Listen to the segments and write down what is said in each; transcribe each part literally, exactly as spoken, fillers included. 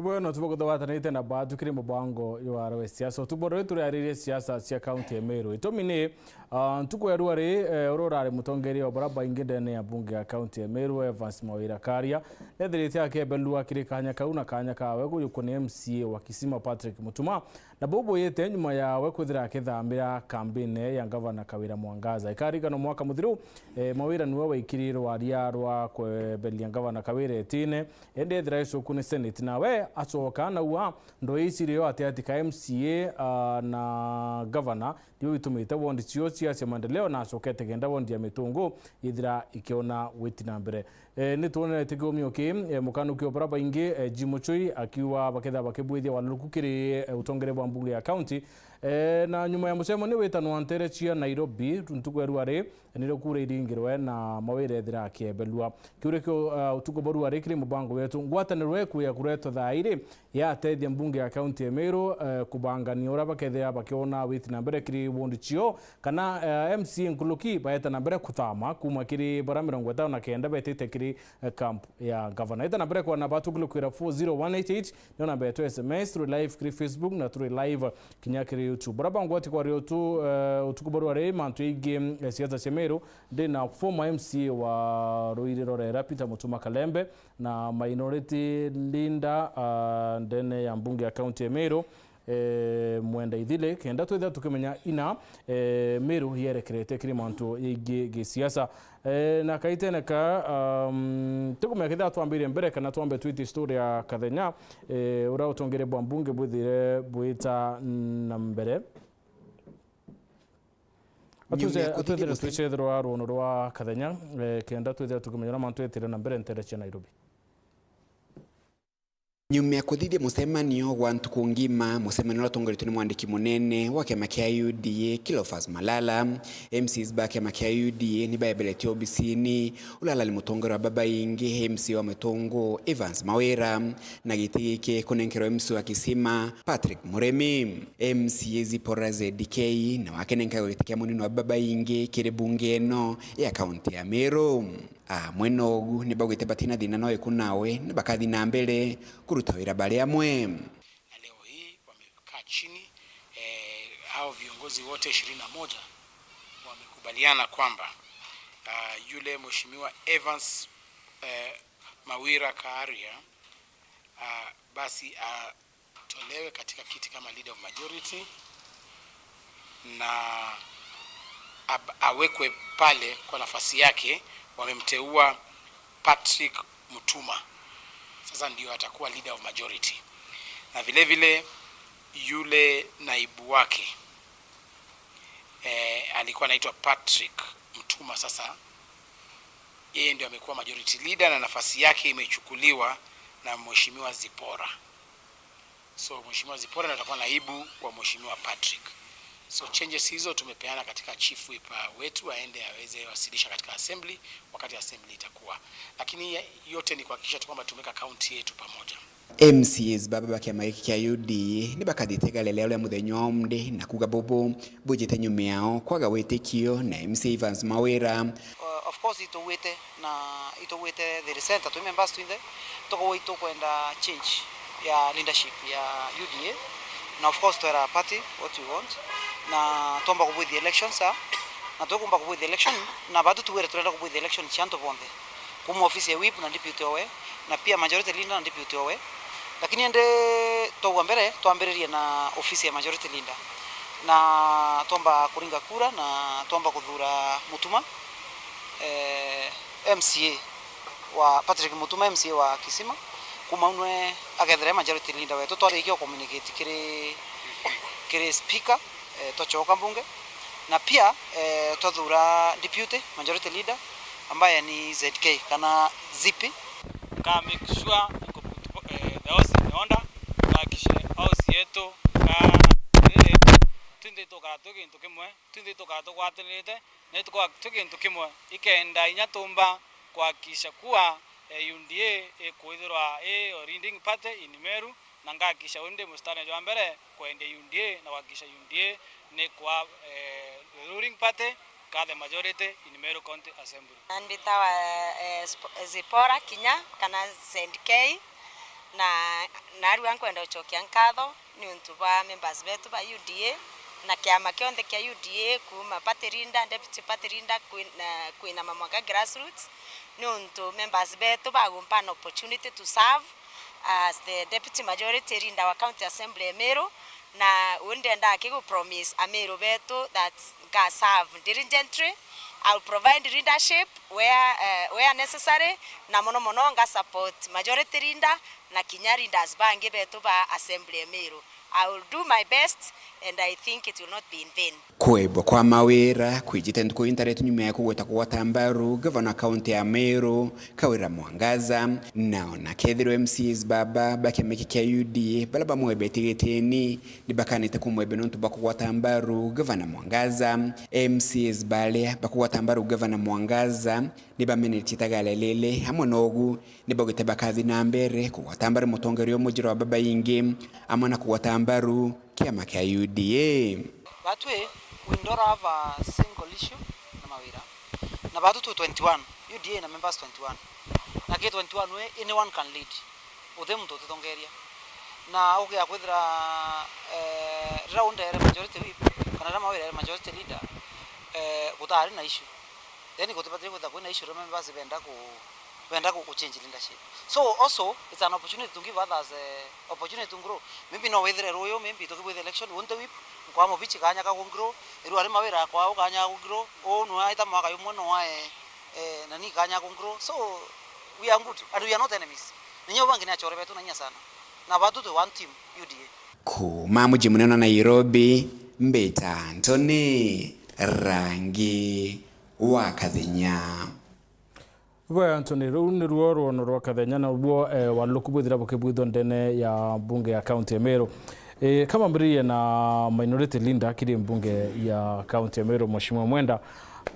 Bwega, no tubakuthawatanite na baatu kiri mubango jwa Rwe Siasa. Utuku bwa ruu turiaririe siasa cia kaunti ya Meru. Itumi ni, ah, ntuku ya rua ri, eh, uria urari mutongeria wa baria baingi ndene ya mbunge ya kaunti ya Meru, Evans Mawira Karia, nethirite akebelua kiri kanya kau na kanya kawe kujukwa ni M C A wa Kisima Patrick Mutuma, na buu buyite nyuma yawe kwithira akithambira kambine ya ngavana Kawira Mwangaza. Ikaririkanwa mwaka muthiru, eh, Mawira niwe waikiri rwaria rwa kweberia ngavana Kawira itine, indi ethira icuku ni Senate, nawe acoka naua ndo icirio ati ati ka M C A, ah, na ngavana nio itumite wondi cio cia, cia maendeleo, na acokete kenda wondi ya Mitungu ithira ikiona gwiti na mbere. Eh, ni twonete kiumio ki, eh, mukanuki o baria baingi, eh, Jim Muchui akiuga bakethira bakibwithia waluruku kiri, eh, utongeria bwa mbunge ya county. Eh, na nyuma ya mucemanio witanwa ntere cia Nairobi, ntuku ya rua ri, nirio kura iringirwe na Mawira ethira akiebelua. Kiuria kio, uh, utuku bwa rua ri kiri mubango wetu. Ngwataniro iku ya kuretwa thaa iri yatethia mbunge ya kaunti ya Meru, uh, kubangania uria bakethira bakiona witi na mbere kiri wondi cio, kana, uh, M C A nkuruki baeta na mbere kuthama kuma kiri baria mirongo itano na kenda betite kiri, uh, camp ya gavana. Eta na mbere kwana batu kurukwira four zero one eight eight, nio namba yetu ya S M S, turi live kiri Facebook na turi live kinya kiri YouTube. Baria bangwati kwaria utu, eh, utuku bwa rua ri mantu jaingi, eh, siasa cia Meru, ndi na former M C A wa Ruiri Rorera, Peter Mutuma Kalembe, na minority leader, ah, ndene ya mbunge ya county ya Meru, eh, Mwenda Ithili, kenda twithira tukimenya ina, eh, Meru yerekerete kiri mantu jaingi gisiasa. Eh, na kaitene ka, um, tukumenya kethira twambirie mbere kana twambe twite story ya Kathenya, eh, uria utongeria bwa mbunge bwithire bwita na mbere. Atwithire twicethirwa rwono rwa Kathenya, eh, kenda twithire tukimenya uria mantu etire na mbere ntere cia Nairobi. Nyuma ya kuthithia mucemanio gwa ntuku ngima, mucemanio uria utongoretue ni mwandiki munene wa kiama kia U D A, Cleophas Malala, M Cs ba kiama kia U D A ni baeberetie obisini uria urari mutongoria wa babaingi, M C A wa Mitungu, Evans Mawira, na giti giki kunenkerwa M C A wa Kisima, Patrick Murimi. M C A Zipporah Z K nawe akenenkerwa giti kia munini wa babaingi kiri bunge ino ya kaunti ya Meru. Amwe nogu ni baugite batina thina no iku nawe ni bakathi na mbere kuruta wira bari amwe. Na leo hii wamekaa chini, eh, hao viongozi wote ishirini na moja wamekubaliana kwamba, ah, yule mheshimiwa Evans, eh, Mawira Kaaria, ah, basi, ah, atolewe katika kiti kama leader of majority na ab-, awekwe pale kwa nafasi yake, wamemteua Patrick Mutuma. Sasa ndio atakuwa leader of majority. Na vile vile yule naibu wake, eh, alikuwa anaitwa Patrick Mutuma. Sasa yeye ndio amekuwa majority leader na nafasi yake imechukuliwa na Mheshimiwa Zipporah. So, Mheshimiwa Zipporah ndio atakuwa naibu wa Mheshimiwa Patrick. So, changes hizo tumepeana katika chief whip, uh, wetu aende aweze wasilisha katika assembly wakati assembly itakuwa. Lakini yote ni kuhakikisha tu kwamba tumeweka county yetu pamoja. M C As baba ba kiama giki kia U D A ni bakathite igare riao ria muthenya wa umunthi na kuuga bubu bujite nyuma yao kwaga witikio na M C A Evans Mawira. Uh, of course, itugwite na itugwite the center, twi members twinthe, tukauga itukwenda change ya leadership ya U D A, na of course twera party what we want, na twomba kubwithia election sa, na tukumba kubwithia election, na batu tugwire turenda kubwithia election cia antu bonthe, kuma ofisi ya whip na deputy owe, na pia majority leader na deputy owe. Lakini indi twaua mbere, twambiririe na ofisi ya majority leader, na twomba kuringa kura na twomba kuthura Mutuma, eh, M C A wa, Patrick Mutuma, M C A wa Kisima, kuma unwe akethire majority leader wetu. Twarikia communicate kiri, kiri speaker, eh, twachoka mbunge, na pia, eh, twathura deputy majority leader ambaye ni Z K kana Zipi. Ka make sure niko put, eh, the house in order, tuhakikishe house yetu ka, eh, twinthe tukara twi kintu kimwe, twinthe tukara tugwatanirite, na tukara twi kintu kimwe, ikenda inya tumba kuhakikisha kuwa, eh, U D A ikwithirwa i a leading party in Meru, na ngahakikisha uu ndi mustari jwa mbere kwendia U D A na kuhakikisha U D A ni kwa, eh, ruling party ka the majority in Meru County Assembly. Nditawa, eh, Sp-, Zipporah Kinya kana Z K. Na narua nkwenda gucokia nkatho niuntu bwa members betu ba U D A na kiama kionthe kia U D A, kuuma party leader, deputy party leader, kwi-, na kwinama mwanka grassroots, niuntu members betu bagumpana opportunity to serve as the deputy majority leader wa County Assembly ya Meru, na uu ndiendaa kigu promise Ameru betu that nga serve diligently, I will provide leadership where, eh, where necessary, na mono mono nga support majority leader na kinya leaders bangi betu ba Assembly ya Meru. I will do my best and I think it will not be in vain. Kwebwa kwa mawira kwijite ntuku intaretu nyuma ya kugweta kugwata mbaru gavana kaunti ya Meru, Kawira Mwangaza, na ona kethirwa M C As baba ba kiama giki kia U D A baria bamwebete gitini ni bakanite kumwebia nontu bwa kugwata mbaru gavana Mwangaza. M C As baria bakugwata mbaru gavana Mwangaza ni bamenetie itagara riri, amwe na ugu ni baugite bakathi na mbere kugwata mbaru mutongeria umwe jura wa babaingi, amwe na kugwata mbaru kiama kia U D A. Batwi, we don't have a single issue na mawira. Na batu tu twenty-one, U D A na members twenty-one. Na ki twenty-one we, anyone can lead. Uti muntu utitongeria. Na ukia kwithira, eh, rira undere majority whip, kana rira mawira ere majority leader, eh, gutari na issue. Then gutibatire kwithira kwina issue ria members benda ku, benda ku, ku change leadership. So also, it's an opportunity to give others, eh, opportunity to grow. Maybe no withire ruyu, maybe tukibwithia election, unte whip, nkwa mubichi kanya ka ku grow, irua ri mawira kwa u kanya ka ku grow, u nwa ita mwaka yumwe no ae, eh, nani kanya ka ku grow. So, we are good and we are not enemies. Ninyo bangi ni achore betu na inya sana. Na batu twi one team, U D A. Kuma muji munene wa Nairobi, mbita Anthony Rangi wa Kathenya. Bwe Anthony, ruu niruo rwono rwa Kathenya, na ruo, eh, waluku bwithira bukibwithwa ndene ya mbunge ya kaunti ya Meru. Eh, kamambiririe na minority leader kiri mbunge ya kaunti ya Meru, Mheshimiwa Mwenda.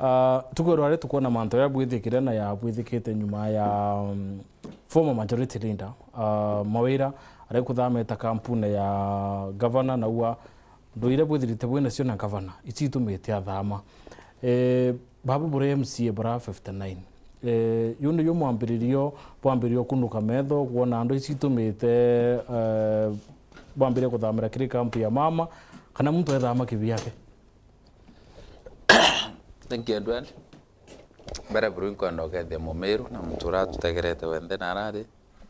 Ah, tuko rware tukwona mantu ya bwithikire na ya bwithikite nyuma ya, mm, former majority leader, ah, Mawira, aria kuthameta kampuni ya gavana, na ua ndwire bwithirite bwina cio na gavana, ici itumite athama. Eh, baba buri M C A bura fifty-nine. Eh, yu niyo mwambiririo, bwambiririo kunuka metho, kwona andu ici itumite, eh, bwambire kuthamira kiri kampu ya mama, kana muntu ethama kibi yake? Thank you, Edward. Mbere buru, inkwenda ukethia Mumiru na muntu uria atutegerete wenthe na arari.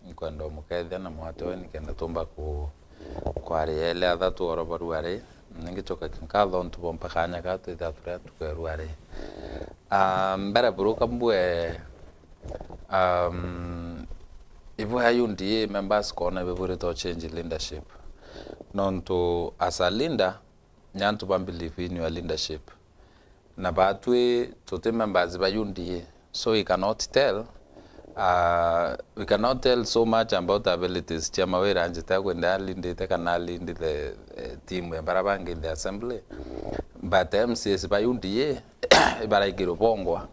Inkwenda umukethia na mwate we, nikenda tumba ku-, kwaria ele athatu oro baru ari. Ningicoka kinkatho ntu bompa kanya ga twithira turi atuku eru ari. Ah, mbere buru kambue, um, ibwe ya U D A members kona ibibwirite change leadership. Nontu as a leader, ni antu ba believe in your leadership. Na batwi tuti members ba U D A, so we cannot tell, uh, we cannot tell so much about abilities cia Mawira, njite akwenda alindite kana alindi the, eh, team ya bara bangi in the assembly. But M C As ba U D A ibaraikirwe bongwa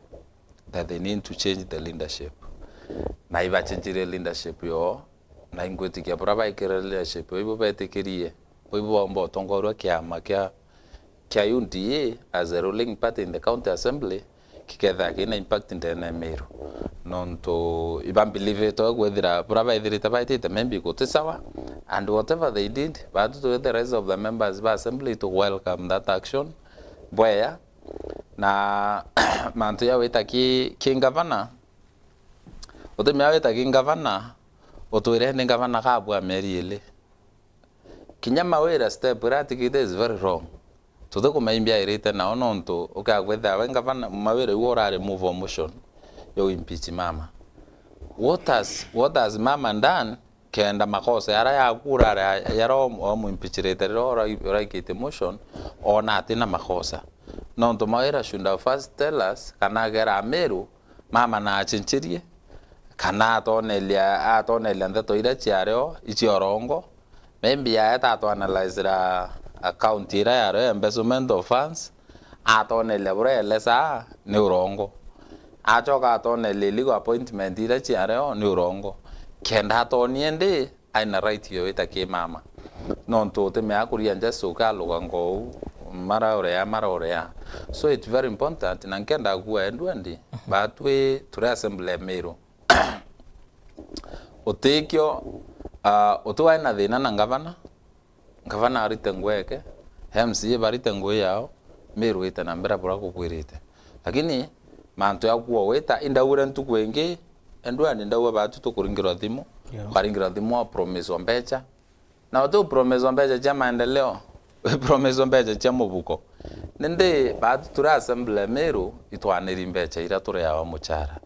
that they need to change the leadership. Na ibachenjire leadership yo, na ingwitikia bura baikire leadership yo, ibo betikirie, bo ibo baumba utongorua kiama kia, kia U D A as a ruling party in the county assembly, kikethira kina impact ndene ya Meru. Nontu iba believe to kwithira bura baithirite baitite maybe guti sawa, and whatever they did, batu twi the rest of the members ba assembly to welcome that action. Bweya, na mantu ya wita ki, ki ngavana, utimea wita ki ngavana, utwire ni ngavana kabua mieri ili. Kinya Mawira step iria atigite is very wrong. Tuti kumaimbia irite nao nontu ukakwithira we ngavana, Mawira iwe ura remove motion yo impeach mama. What has, what has mama done kenda makosa yara yaku urare yara om-, omwimpichirite riria ura-, uraikite motion, ona atina makosa? Nontu Mawira should have first tell us kana agera Meru, mama na achinchirie, kana atonelia, atonelia ndeto iria ciario icia urongo. Maybe aeta atuanalyzira account iria yario ya embezzlement of funds, atonelia buria elesa ni urongo. Acoka atonelia illegal appointment iria ciario ni urongo. Kenda atonie ndi, aina right yo wita ki mama. Nontu utimea kuria nja cuka aluga ngou, mara uria, mara uria. So it's very important, na nkenda kuwa Edward, batwi turi assembly ya Meru. Utikio, Ah, uti wae na thina na ngavana, ngavana arite ngugi yake, M C A barite ngugi yao, Meru ite na mbere buria kubwirite. Lakini mantu ya kuo wita, indaugire ntuku ingi, Edward, ndauga batu tukuringirwa thimu, Yeah. Baringirwa thimu, wapromiswa mbecha. Na uti upromiswa mbecha cia maendeleo, upromiswa mbecha cia mubuko. Nindi batu turi assembly Meru, itwaniri mbecha iria turiawa muchara.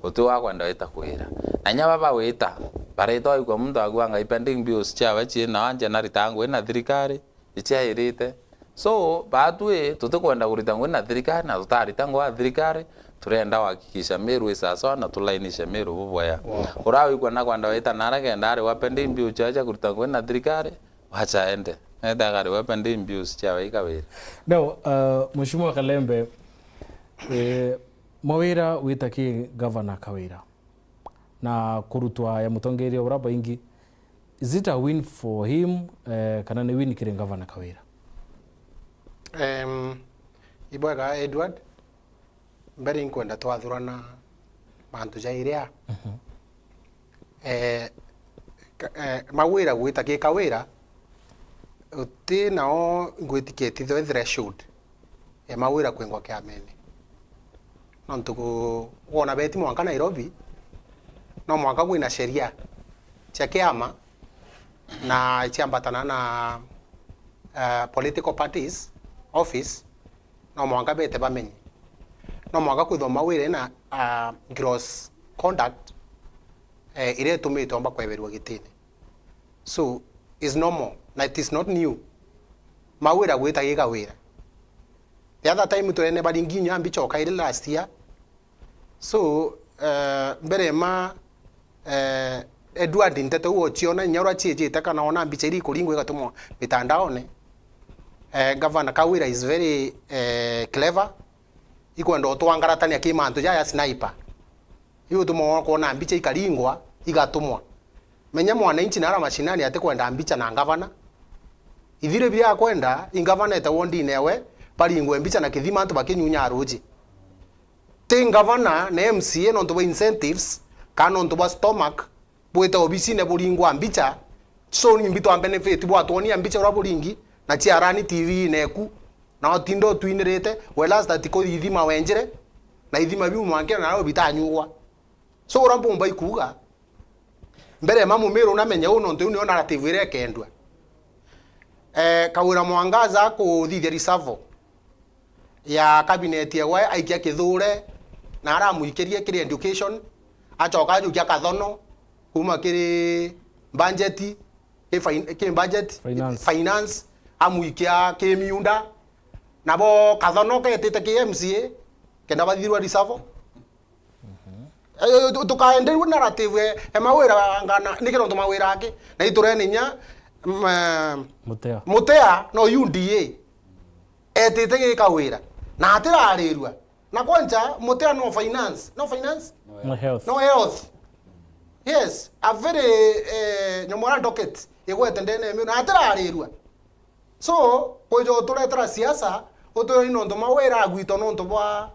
Uti wakwenda wita kwira. Na inya baba wita, barita waigua muntu akwanga pending bills ciawe ciina anja na rita ngugi na thirikari, iciairite. So, baatwi tutikwenda kurita ngugi na thirikari, na tutarita ngugi na thirikari, turenda kuhakikisha Meru i sawasawa na tulainishe Meru bubwega. Wow. Uria wigua na kwenda wita nara kenda ariwa pending bills ciawe cia kurita ngugi na thirikari, wacha ende. Ende akariwa pending bills ciawe i Kawira. Now, uh, Mheshimiwa Kalembe, eh, Mawira wita ki Governor Kawira? Na kurutwa ya mutongeria uria baingi, is it a win for him, eh, kana ni win kiri Governor Kawira? Em, ibwega Edward, mbere inkwenda twathurana mantu jairi aa. Mhm. Eh, ka-, eh, Mawira gwita ki Kawira, uti nao ngwitiketi the threshold ya Mawira kwingwa kiamene. Nontu ku-, wona beti mwanka Nairobi, no mwanka kwina sheria cia kiama na ciambatana na, eh, political parties office, no mwanka bete bamenye. No mwanka kwithwa Mawira ina, ah, gross conduct, eh, iria itumite omba kweberua gitine. So, is normal na it is not new. Mawira gwita gi Kawira. The other time turene baringi inya mbicha o kairi last year. So, eh, mbere ma, eh, Edward nteto u ociona inya uria ciijite kana ona mbicha iria ikuringwa igatumwa mitandaone. Eh, Governor Kawira is very, eh, clever. Ikwenda utwangaratania ki mantu jaya sniper. Iu utuma kwona mbicha ikaringwa, igatumwa. Menya mwananchi nara mashinani atikwenda mbicha na ngavana. Ithire biria akwenda, ingavana ete wondine ewe, baringwe mbicha na kithima antu bakinyunya ruji. Ti ngavana na M C A nontu bwa incentives, kana nontu bwa stomach, bwite obisine buringwa mbicha, so nimbi twa benefit bwatwonia mbicha uria buringi, na ciarani T V-ine eku, na otinda utwinirite, whereas that ko ithima wenjire, na ithima biu mwanka na nao bitanyugwa. So uria mpumba ikuuga, mbere ma Mumiru namenye uu nontu iu nio narrative iria ikendua. Eh, Kawira Mwangaza kuthithia risavo ya cabinet ewe aikia Kithure, na aramwikirie kiri education, acoka ajukia Kathono, kuma kiri budget, ki fin-, ki budget, Finance. Finance, amwikia ki miunda, nabo Kathono ketite ki M C A, kenda bathithirwa risavo. Eh, tu-, tukaenderua narrative, eh, e Mawira ngana, niki nontu Mawira aki, na iturene inya, mm, eh, Mutea. Mutea no U D A. Etite gi Kawira. Na atirarirua. Na kwanja, Mutea no finance. No finance? No health. No health. Yes, a very, eh, nyomora docket igwete ndene ya Miru. Na atirarirua. So, kwija uturetera siasa, utwira ni nontu Mawira agwitwa nontu bwa,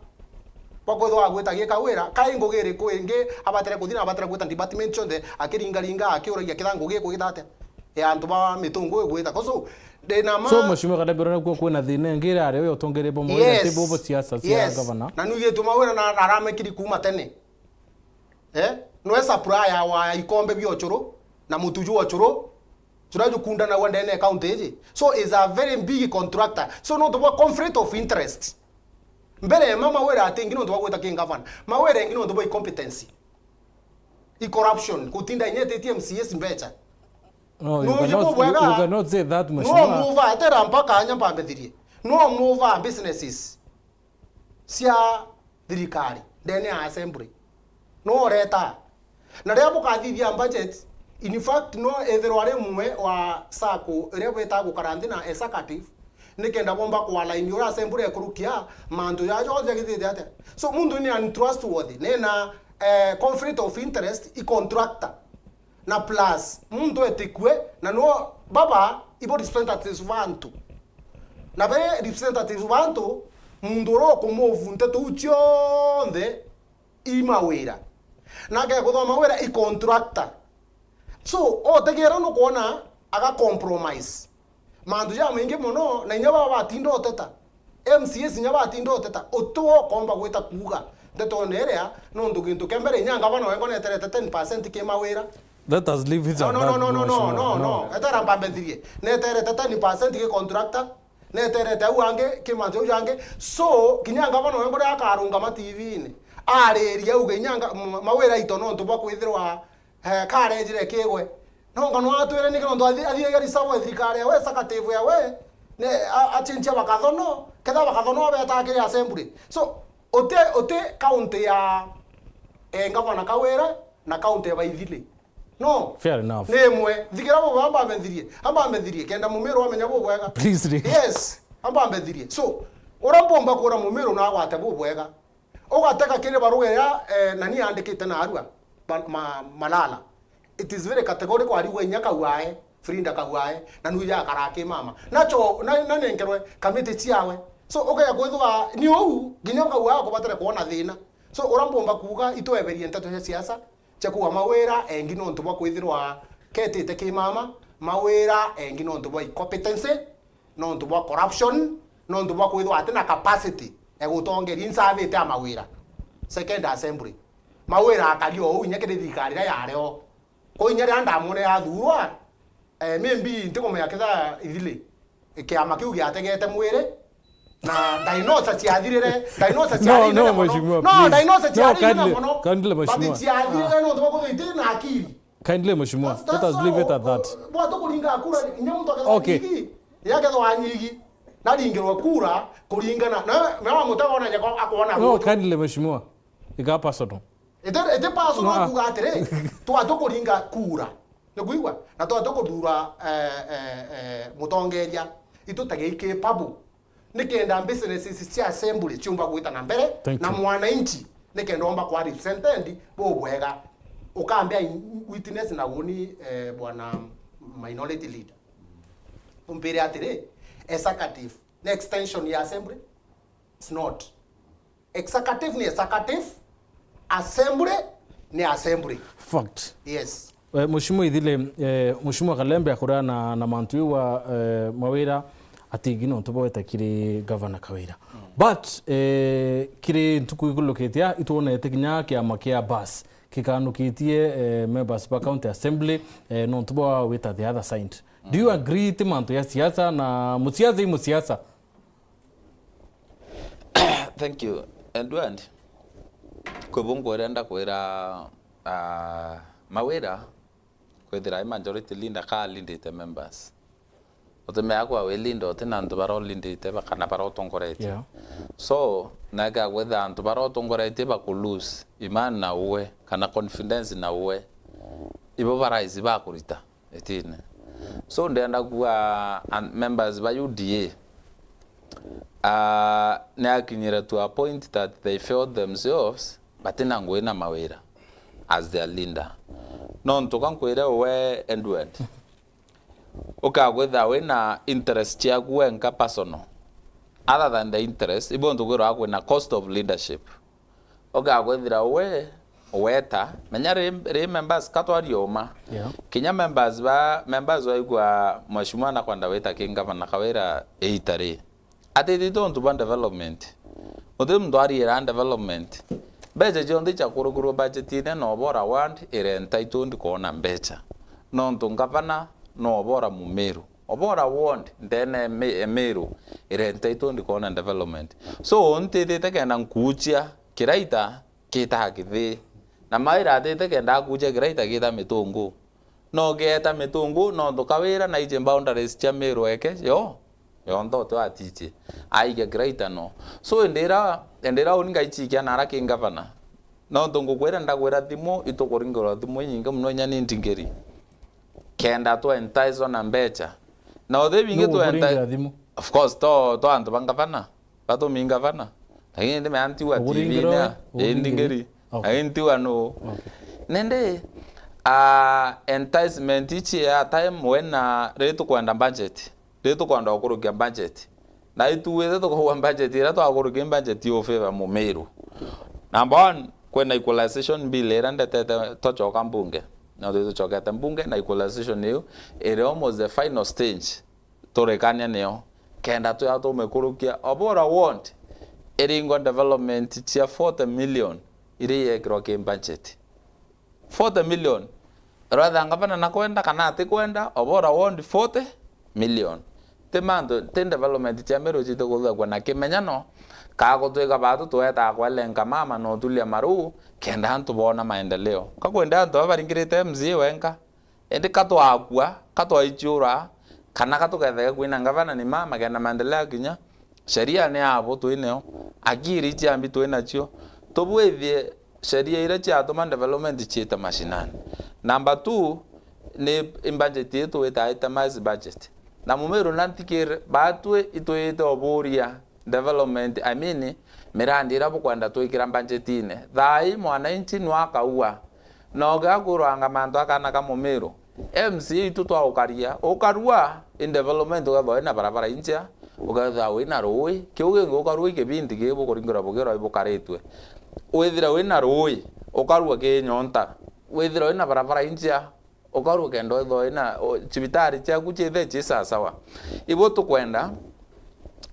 bwa kwithwa agwita gi Kawira, kai ngugi iriku ingi abatire kuthi na abatire gwita department cionthe, akiringaringa, akiuragia kitha ngugi ikugita atia? Ya antu ba mitungu igwita. Ko so, ndina ma- So, Mheshimiwa Kalembe, urona kuo kwina thina ingi iri aria uyu utongeria bwa Mawira, Yes. Ti bo bo siasa cia Yes. Gavana. Na nuigitwe Mawira na, na aramekiri kuma tene. Eh? Nwe supplier wa ikombe bia uchuru na mutu jwa uchuru, juria jukundanagua ndene ya county iji. So is a very big contractor. So nontu bwa conflict of interest. Mbere ma Mawira atingi nontu bwa gwita ki ngavana. Mawira ingi nontu bwa incompetency. I corruption. Gutinda inyetitie M C As mbecha. No, you Nungi cannot, bubwega. You, you cannot say that, No Mheshimiwa. Move, atera mpaka anya mpambithirie. No move businesses cia thirikari ndene ya assembly. No ureta. Na riria bukathithia budget, in fact, no ethirwa ari umwe wa sacco iria bwitaga gukara nthi na executive, nikenda bomba kualign uria assembly ekurukia mantu ja jonthe agithithia atia. So, muntu ni untrustworthy, nina, eh, conflict of interest, i contractor. Na plus, muntu etikue, na no baba, ibo representatives ba antu. Na be representatives ba antu, muntu uria ukumove nteto iu cionthe i Mawira. Na akekuthoma Mawira i contractor. So, otegera nukwona aga compromise mantu jamaingi mono, na inya baba batinda uteta, M C As inya batinda uteta, uti ukomba gwita kuuga ndeto neria, nontu gintu kia mbere inya ngavana wengwa neterete ten percent ki mawira. Let us leave it at that, Mheshimiwa. No, no, no, no, no, no. Etera mbambethirie. Neterete ten percent ki contractor, neterete au angi ki mantu jau jangi. So, kinya ngavana wengwa riria akarungama T V-ini, ariria auge inya nga-, ma-, mawira aito nontu bwa kwithirwa eh, karejire kigwe. No ngano atwire niki nontu athi-, athiaga risawa thirikari yawe, executive yawe, ne, a-, achinchia bakathono, ketha bakathono betaa kiri assembly. So, uti, uti county ya, eh, ngavana Kawira na county ya Baithili. No. Fair enough. Ni imwe. Thigira bo bamba methirie. Amba methirie. Kenda Mumiru amenya bo bwega. Please, Rick. Yes. Amba methirie. So, ura mpomba kura Mumiru na agwate bo bwega. Ugatega kiri baruga iria, eh, nani yandikite narua, ba-, ma-, Malala. It is very categorical, ariuga inya Kawira, Frida Kawira, na nu yakara ki mama. Nacho, na, na nenkerwe kamiti ciawe. So, ukeja kwithwa ni uu, nginya Kawira akubatire kwona thina. So, ura mpomba kuuga, itweberie nteto cia siasa, cia kuuga mawira engi nontu bwa kwithirwa ketite ki mama, mawira engi nontu bwa incompetency, nontu bwa corruption, nontu bwa kwithwa atina capacity ya gutongeria, insavite a mawira. Second assembly. Mawira akari o uu inya kiri thirikari iria yari o. Kwou inya riria ndamwonere athurwa, eh, maybe ntikumenya ketha ithili kiama kiu giategete mwiri, na dinosaur ciathirire, dinosaur No, ciathirire no, mono. Mheshimiwa, No, please. Dinosaur No, ciathirire kindly, mono. Kindly, But Mheshimiwa. Ciathirire nontu bwa kwithwa iti na akiri. Kindly, Mheshimiwa, That's, let that's us leave it at that. Bwatu kuringa kura, inya muntu akethwa Okay. Nyigi, inya akethwa nyigi, naringirwe kura kuringana, na, na wa mutego na nyako akwona No, gutu. Kindly, Mheshimiwa. Iga personal. Ete, ete personal No, ah. Kuga atiri, twatu kuringa kura. Ni kuigwa? Na twatu kuthura, eh, eh, eh, mutongeria. Itutagei capable. Nikenda businesses cia assembly ciumba gwita na mbere, Thank na you. Mwananchi nikenda omba kwa represented bo bwega. Ukambia in-, witness na uni, eh, bwana minority leader. Umpire atiri, executive ni extension ya assembly? It's not. Executive ni executive, assembly ni assembly. Fact. Yes. Eh, Mheshimiwa Ithile, eh, Mheshimiwa Kalembe akuria na, na mantu iu wa, eh, mawira atingi nontu bweta kiri Governor Kawira. Mm. But, eh, kiri ntuku ikulukitia, itwonete kinya kiama kia bus kikanukitie, eh, members ba County Assembly, eh, nontu bwa wita the other side. Do you Mm. agree ti mantu ya siasa na musiasa i musiasa? Thank you, Edward. Kwi bungu uria ndakwira, ah, mawira kwithira i majority leader ka leadite members. Utimea kwa wi leader uti na antu bara ulindite ba-, kana bara utongoretie. Yeah. So, naika kwithira antu bara utongoretie baku lose imani na uwe, kana confidence na uwe, ibo baraisi bakurita itine. So, ndenda kuga, and members ba U D A, ah, ni akinyire to a point that they felt themselves batina ngugi na mawira as their leader. Nontu ka nkwire uwe, Edward, ukakwithira wina interest ciaku wenka personal, other than the interest, ibo ntukwirwa kwina cost of leadership. Ugakwithira we weta, menya ri, ri members katwaria uma. Yeah. Kinya members ba, members waigua Mheshimiwa nakwenda wita ki Ngavana Kawira iita ri. Atitite untu bwa development. Uti muntu ariira development. Mbeca cionthe cia kurugurwa budget-ine na Obora ward iri entitled kwona mbeca. Nontu ngavana no Obora Mumiru. Obora ward ndene ya Mi-, ya Miru iri entitled kwona development. So, ntithite kenda nkuuchia Kiraita kita Kithii. Na mawira atite kenda akuuchia Kiraita kita Mitungu. No geeta Mitungu, nontu Kawira naiji boundaries cia Miru eke, yo, yonthe uti watichie. Aige Kiraita no. So, indira, indira uni ngaichikia nara ki ngavana. Nontu ngukwira, ndakwira thimu, itukuringirwa thimu inyingi mono inya ni ndingiri. Kenda twa entice na mbecha. Na uthi bingi Nuu twa enti-, ukuringira thimu? Of course, to, to antu ba ngavana. Batumi ngavana. Lakini ndi mea ntiwa Ukuringirwa T V-ini we? Ukuringirwa? Indi ngiri. Okay. Lakini ntiwa nu. Okay. Nende, ah, enticement ichi ya time when, ah, riri tukwenda budget. Riri tukwenda gukurukia budget. Na ituwite tukauga budget iria twakurukia budget yo favor Mumiru. Number one, kwina equalization bill iria ndetete tochoka mbunge. na tutucokete mbunge, na equalization iu iri almost the final stage, turikania niyo, kenda twia tumikurukia. Obora ward iringwa development cia forty million iria iekirwa ki budget. Forty million. Rwetha ngavana na kwenda kana atikwenda, Obora ward forty million. Ti mantu, ti development cia Meru citukuthagwa na kimenyano, kaa gutwika batu twetaa kwelenka mama na utulia maru, kenda antu boona maendeleo. Ka kwenda antu baba baringirite M C A wenka, indi ka twakua, ka twaichiura, kana ka tuketheke kwina ngavana ni mama kenda maendeleo akinya, sheria ni abo twineo, akiri iciambi twinacio, tubwithie sheria iria ciatuma development ciita mashinani. Number two, ni budget ii twitaa itemized budget. Na Mumiru na ntikiri, batwi itwite oburia development, I mean, mirandi iria bukwenda twikira budgetine. Thaa ii mwananchi nwa akaua. Na ugakwirwanga mantu akana ka Mumiru. M C A itu twaukaria, ukarua, in development ukethwa wina barabara injea, ukethwa wina ruui, kiu kingi ukarua i kibindi gii bukuringirwa bugirwa ibukaritwe. Withire wina ruui, ukarua ki nyonta. Withire wina barabara injea, ukarua kenda withwa wina, o, cibitari ciaku ciithe ci sasawa. Ibo tukwenda,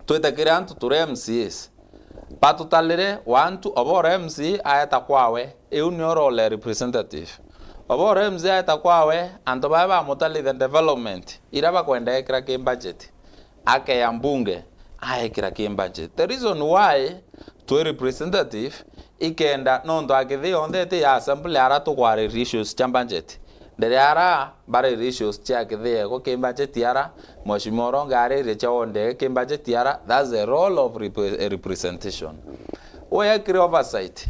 twite kiri antu turi M C As. Batutalire, wantu, Obora M C A aeta kwawe, iu nio role ya representative. Obora M C A aeta kwawe, antu baa bamutalithe development, iria bakwenda ekira ki budget, akeya mbunge, aekira ki budget. The reason why twi representative, ikenda, nontu akithii yonthe iti ya assembly ara tukwariria issues cia budget. Ndere ara bari issues cia kithii ego ki budget ara, Mheshimiwa Oronge aririe cia wonde ki budget ara, that's the role of repre-, representation. We ekire oversight.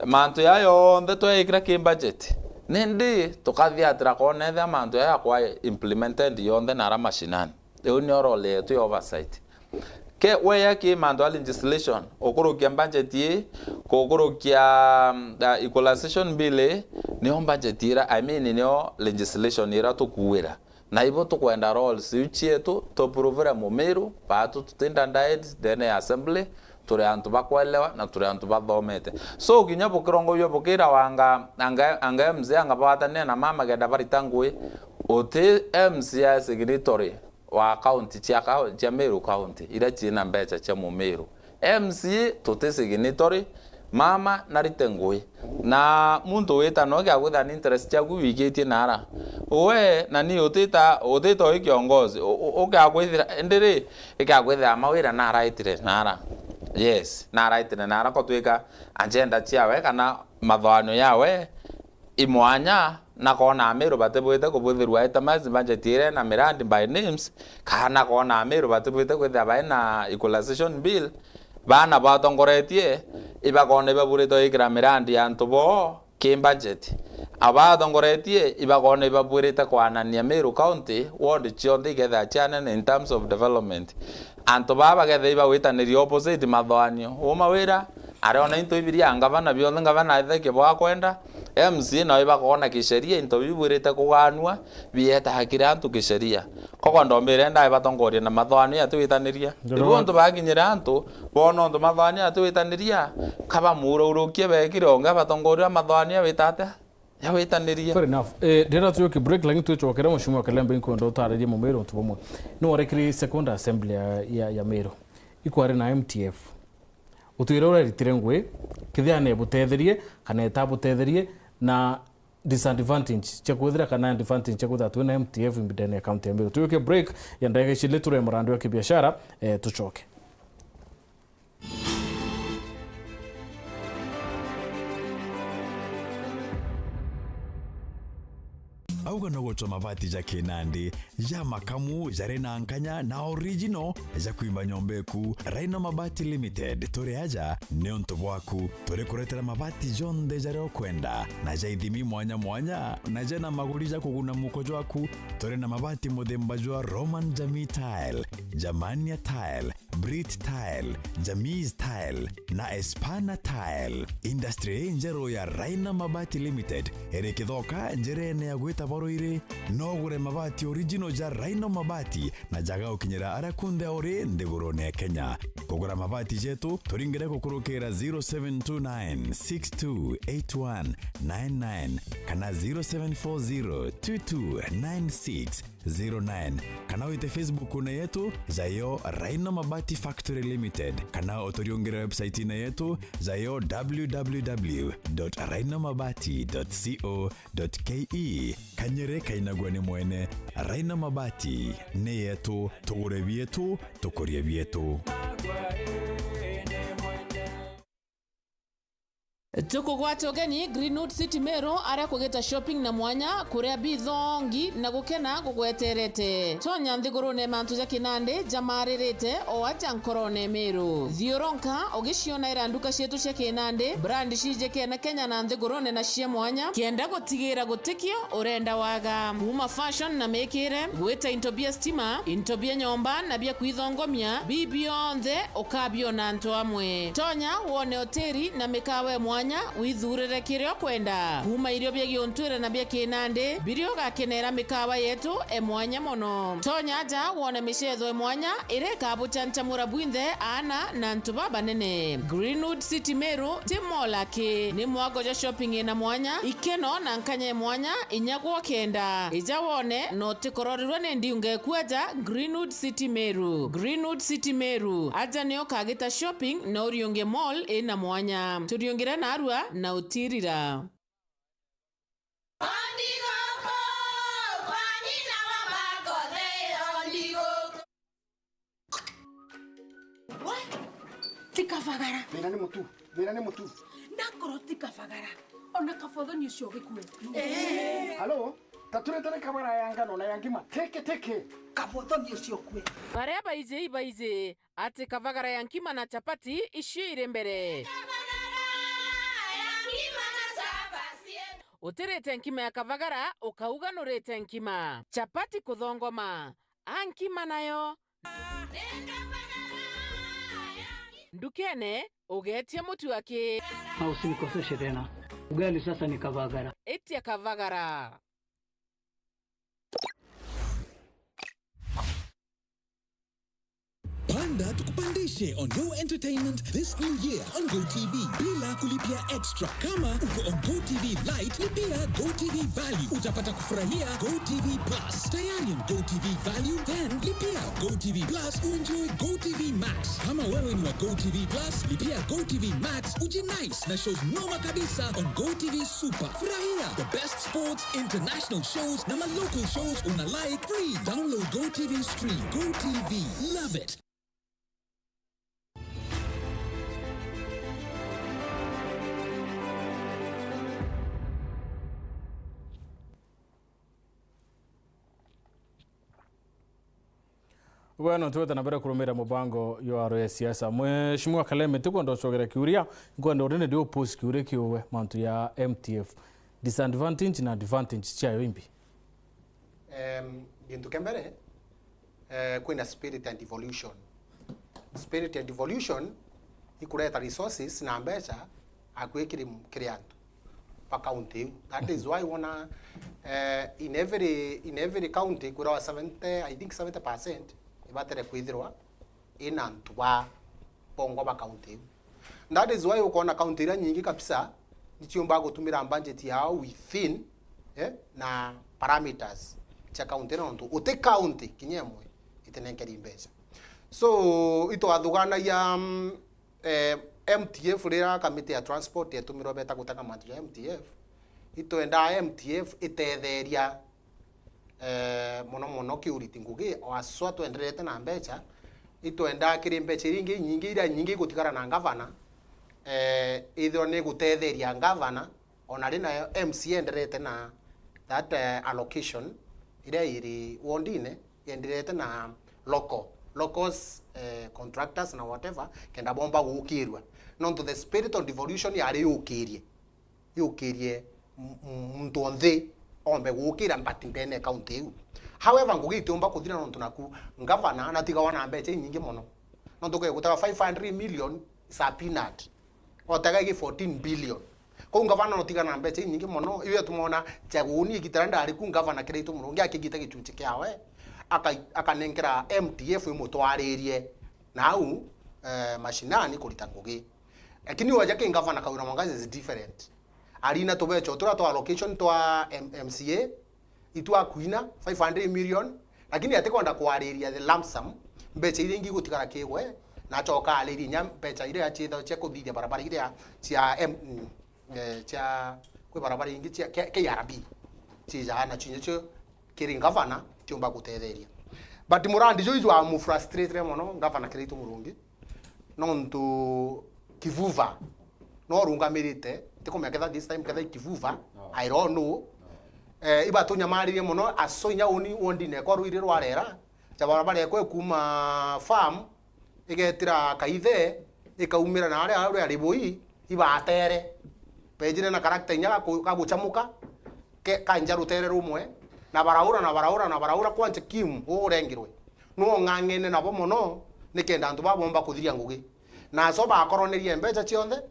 Mantu ya yonthe tweyikira ki budget. Nindi tukathiatira kwona ethia mantu ya yakwa implemented yonthe na ara mashinani. Iu nio role yetu ya oversight. Ke weya ki mantu a legislation, ukurukia budget ii, kukurukia, mm, uh, equalization bill ii, nio budget ira, I mean, nio legislation ira tukuira. Na ibo tukwenda roles iu cietu, tuprovire Mumiru, baatu tutinda died ndene ya assembly, turi antu bakwelewa na turi antu bathomete. So, kinya bukirongobia bukira wanga, anga, anga M C A anga bawatanire na mama kenda barita ngui, uti M C A signatory wa county cia kau-, cia Meru County, iria ciina mbeca cia Mumiru. M C A tuti signatory, mama narite ngui. Na muntu wita no kia kwithira ni interest ciaku wikitie nara. We na ni utita, utita ui kiongozi, u-, u-, ukia kwithira, indi ri, ikia kwithira mawira naraitire nara. Yes, naraitire nara kotwika agenda ciawe kana mathoanio yawe i mwanya, na koona Amiru batibwite kubwithirwa itemized budget iria na mirandi by names, kana koona Amiru batibwite kwithira baina equalization bill, baana batongoretie, ibakoona ibaburite gwikira mirandi ya antu boo ki budget. Abatongoretie, ibakoona ibaburite kwanania Meru County, ward cionthe ikethira cianene in terms of development. Antu baa bakethira ibagwitaniria opposite mathoanio. Uu mawira, ariona into ibiria ngavana bionthe, ngavana athekie bwakwenda, M C A nao ibakoona kisheria into bibwirite kuganua, bieta kiri antu kisheria. Kogo ndombire nda ibatongoria na mathoanio atiwitaniria. Ibu antu bakinyire antu, boona untu mathoanio atiwitaniria, kabamuraurukie bekire ungi abatongoria mathoanio awita atia? Yawitaniria. Fair enough. Eh, ndira tuyoke break, lakini twicokere Mheshimiwa Kalembe, inkwenda utaririe Mumiru untu bumwe. Ni warekire second assembly ya, ya, ya Meru. Ikwari na M T F. Utwire ureritire ngui, kithia nebutetherie, kana etabutetherie, na disadvantage cia kwithira kana advantage cia kwithira twina M T F mbidene ya county ya Meru. Tuyoke break ya ndagika icili, ture murandi wa kibiashara, eh, tucoke. Auga no gucwa mabati ja kinandi, ja makamu, jari na nkanya, na original, ja kwimba nyomba eku. Rhino Mabati Limited, turi aja niuntu bwaku. Turi kuretera mabati jonthe jaria ukwenda, na ja ithimi mwanya mwanya, na jena maguri ja kuguna muko jwaku. Turi na mabati muthemba jwa Roman Jamii Tile, Germania Tile, Brit Tile, Jamis Tile na Espana Tile. Industry injeru ya Rhino Mabati Limited iri Kithoka, njirene ya gwita Boruiri, no ugure mabati original ja Rhino Mabati na jaga ukinyira aria kunthe uri nthigurune ya Kenya. Kugura mabati jetu, turingire gukurukira zero seven two nine six two eight one nine nine kana zero seven four zero two two nine six zero nine, kana wite Facebook-une yetu jayo Rhino Mabati Factory Limited, kana uturiungire website-ine yetu jayo w w w dot rhino mabati dot co dot k e. Kanyere kainagua ni mwene. Rhino Mabati ni yetu, tugure bietu, tukurie bietu. Tukugwata ugeni Greenwood City Meru, aria kugita shopping na mwanya, kuria bithongi na gukena gugweterete. Tonya nthigurune mantu ja kinandi jamaririte o aja nkorone Meru. Thiuruka ugiciona ira nduka cietu cia kinandi, brand cijikene Kenya na nthigurune na cia mwanya, kenda gutigira gutikio urenda waga. Kuma fashion na mikire, gwita into bia stima, into bia nyomba na bia kwithongomia, bibionthe ukabiona antu amwe. Tonya wone hoteli na mikawa ya mwanya, withurire kiria ukwenda. Kuma irio bia giuntwire na bia kinandi, biria ugakenera mikawa yetu e mwanya mono. Tonya aja wone micetho e mwanya iria ikabuchanchamura bwinthe aana na antu babanene. Greenwood City Meru ti mall aki, ni mwago jwa shopping ina mwanya, ikeno na nkanya e mwanya, inya gwa kenda. Ija wone na utikororerwe ni ndiunga eku aja Greenwood City Meru. Greenwood City Meru, aja nio kagita shopping na uriunge mall ina mwanya. Turiungire narua na utirira. We, ti kabagara. Thina ni mutu. Thina ni mutu. Nakorwo ti kabagara, ona kabothoni ucio ugikue. Halo? Taturete ni kabagara ya ngano na ya ngima. Teke, teke. Kabothoni ucio ukue. Baria baiji ibaiji ati kabagara ya nkima na chapati icio iri mbere. Utirite nkima ya kabagara, ukauga nurite nkima. Chapati kuthongoma. A nkima nayo. Ndukene, ugetia mutu aki. Na usinikoseshe tena. Ugali sasa ni kabagara. Itia kabagara. Panda tukupandishe on your entertainment this new year on GoTV bila kulipia extra. Kama uko on GoTV Lite, lipia GoTV Value. Utapata kufurahia GoTV Plus. Tayari on GoTV Value? Then lipia GoTV Plus uenjoy GoTV Max. Kama wewe ni wa GoTV Plus, lipia GoTV Max ujinice na shows noma kabisa on GoTV Super. Furahia the best sports, international shows na ma local shows una like free. Download GoTV Stream. GoTV. Love it. Bweno, twete na mbere kurumira mubango jwa aro ya siasa. Mheshimiwa Kaleme, tikwenda ucogera kiuria, nkwenda urene ndio post kiuria kiuwe mantu ya M T F. Disadvantage na advantage ciayo imbi? Em, gintu kia mbere, eh, kwina spirit and devolution. Spirit and devolution ikureta resources na mbeca akui kiri, kiri antu ba county iu. That is why wona, eh, in every, in every county kwirwa seventy, I think seventy percent ibatere kwithirwa ina antu ba bongwa ba county iu. That is why ukona county iria nyingi kabisa niciumbaga gutumira budget yao within, eh, na parameters cia county, nontu uti county kinya imwe itinenkeri mbeca. So, itwathuganagia, mm, eh, M T F, riria kamiti ya transport yatumirwe beta gutega mantu ja M T F, itwendaa M T F itetheria, eh, mono mono kiuriti ngugi, o aswa twenderete na mbeca, itwendaa kiri mbeca iria ingi inyingi, iria nyingi igutigara na ngavana, eh, ithirwa ni gutetheria ngavana, ona ri nayo M C A enderete na that, eh, allocation iria iri wondine, yenderete na local, locals, eh, contractors na whatever, kenda bomba gukirua. Nontu the spirit of devolution yari yukirie, yukirie m-, m-, muntu onthe ombe gukira, but ndene county iu. However, ngugi itiumba kuthira nontu naku ngavana natigagwa na mbeca inyingi mono. Nontu ukegutega five hundred million is a peanut. Otega igi fourteen billion. Kou ngavana notigana na mbeca inyingi mono. Iwe tumona Chaguni igitara ndari ku ngavana Kiraitu Murungi akigita gicunci kiawe, aka-, akanenkera M T F imutwaririe nau, eh, mashinani kurita ngugi. Lakini waja ki ngavana Kawira Mwangaza is different. Arina tubeca turia twa allocation twa M-, M C A, itwakwina five hundred million, lakini atikwenda kwariria the lump sum, mbeca iria ingi igutigara kigwe, na acoka aririe inya mbeca iria ciitha cia kuthithia barabara iria cia M-, mm, eh, cia, kwi barabara ingi cia K-, K R B, ciijaa na cinya cio kiri ngavana tiumba gutetheria. But murandi juu jwa mu frustrate mono ngavana Kiraitu Murungi, nontu Kivuva no urungamirite, tikumenya ketha this time ketha i Kivuva, no. I don't know. No. Eh, ibatunyamaririe mono, aso inya uni wondine kwa ruiri rwarera, ja barabara ekwe kuma farm, igetira Kaithe, ikaumira na aria, aria ari bui, ibatere. Bejire na character inya gaku-, gaguchamuka, ke-, kanja rutere rumwe, na baraura, na baraura, na baraura, kwanja Kim, uu urengirwe. Nuu ong'ang'ene nabo mono, nikenda antu baa bomba kuthiria ngugi. Na aso bakoronerie mbeca cionthe,